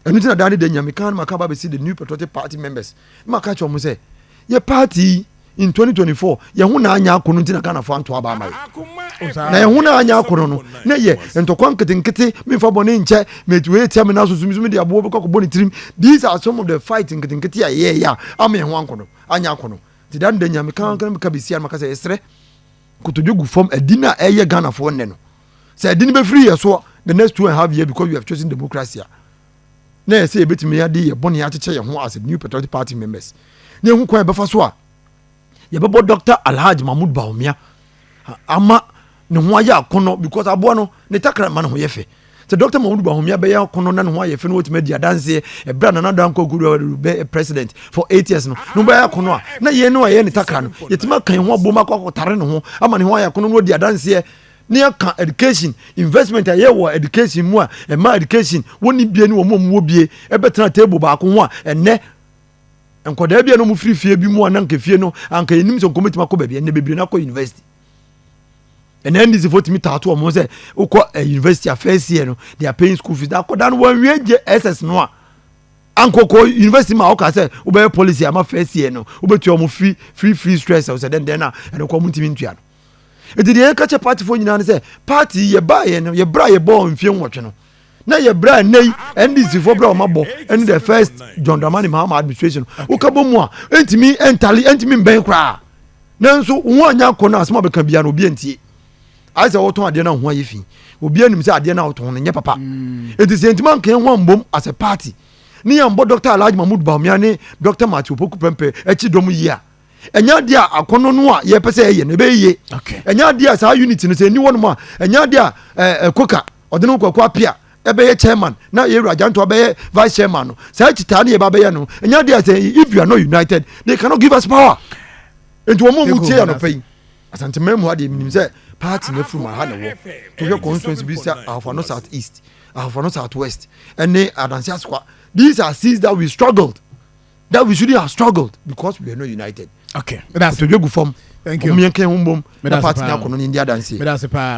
Ɛno nti na daa ne da nyame kan maka ba bɛsi the New Patriotic Party members na maka kyerɛ ɔmo sɛ yɛ party in 2024, yɛn ho na anya akono nti na Ghanafoɔ anto aba ama yɛ. Na yɛn ho na anya akono no na yɛ ntɔkwa nketenkete, memfa bɔne nkyɛ mɛti wei tia me na so sumi de aboɔ bɛkɔ akɔbɔ ne tirim. These are some of the fight nketenkete a yɛyɛ a ama yɛn ho ankono anya akono. Nti da ne da nyame kan kan meka bɛsi a maka sɛ yɛsrɛ kotodwe gu fam. Adi no a ɛyɛ Ghanafoɔ nnɛ no sɛ ɛdi no bɛfiri yɛ so the next 2.5 years, because we have chosen democracy a na yɛ sɛ yɛbɛtumi ade yɛ bɔne akyekyɛ yɛn ho as a New Patriotic Party members na yɛhu kwan yɛbɛfa so a yɛbɛbɔ Dr Alhaji Mahmood Bawumia ama ne ho ayɛ akɔnɔ, because aboa no ne takra ma ne ho yɛ fɛ. Sɛ Dr Mahmood Bawumia bɛyɛ akɔnɔ na ne ho ayɛ fɛ no, wɔtumi adi adanseɛ ɛberɛ a Nana Danko Akufo bɛ president for 8 years no na wɔbɛyɛ akɔnɔ a, na yɛn no a yɛyɛ ne takra no, yɛtumi aka yɛn ho abom akɔ akɔtare ne ho ama ne ho ayɛ akɔnɔ na wɔdi adanseɛ ne yɛka education investment a yɛwɔ education mu a ɛma education wɔn bie ne wɔn a wɔwɔ bie ɛbɛtena table baako ho a, ɛnɛ nkɔdaa bi a na wɔn firi fie bi mu a na nka fie no anka yɛnim sɛ nkɔmɛtumi akɔ baabi, ɛnɛ bebree no akɔ university. Ɛnɛ NDC fo tumi taato wɔn sɛ wokɔ university a, first year no they are paying school fees, na akɔdaa no wɔn wie JSS no a ankɔkɔ university ma ɔka sɛ wobɛyɛ policy ama first year no wobɛtua wɔn free free free stress sɛ dɛn dɛn na ɛno kɔ wɔn ntumi ntua no. Nti deɛ yɛka kyɛ party foɔ nyinaa no sɛ party yɛbaayɛ no, yɛbrɛ a yɛbɔɔ mfie 8 no na yɛbrɛ a nnɛ yi NDC foɔ brɛ a wɔmabɔ ɛne the first John Dramani Mahama administration woka bɔ mu a, ɛntumi ɛntale, ɛntumi mbɛn koraa. Nanso wo ho anya akɔ no, asɛm a bɛka bia no obi antie. Ayɛ sɛ wɔtɔn adeɛ no a ho ayɛ fi, obi anim sɛ adeɛ no a wɔtɔn no nyɛ papa. Nti sɛ yɛntumi anka yɛn ho ambom as a party ne yɛmbɔ Dr Alhaji Mahmood Bawumia ne Dr Matthew Opoku Prempeh akyi dɔm yie a, ɛnyɛ adeɛ a akɔnɔ no a yɛpɛ sɛ ɛyɛ no ɛbɛyɛ yie. Ɛnyɛ adeɛ a saa unity no sɛ ɛni hɔ nom a, ɛnyɛ adeɛ a koka ɔde ne ho kɔkɔ apia ɛbɛyɛ chairman na yɛwura Gyanto bɛyɛ vice chairman no, saa kyitaa ne yɛba bɛyɛ no, ɛnyɛ adeɛ a sɛ if you are not united, they cannot give us power. Nti wɔn a wɔn tie anɔpɛ yi, Asanteman mu ha deɛ, minim sɛ party na furu mu ha na ɛwɔ tohwɛ constituency bi sɛ Ahafo South East, Ahafo South West ɛne Adansi Asokwa. These are seats that we struggled, that we shouldn't have struggled because we are not united. Okay, that's Kotodwe gu fam. Thank you. Ɔmo yɛn kɛn ho mbom na Medase party paa. ní akɔnɔ ní ndi adansi. Medase paa.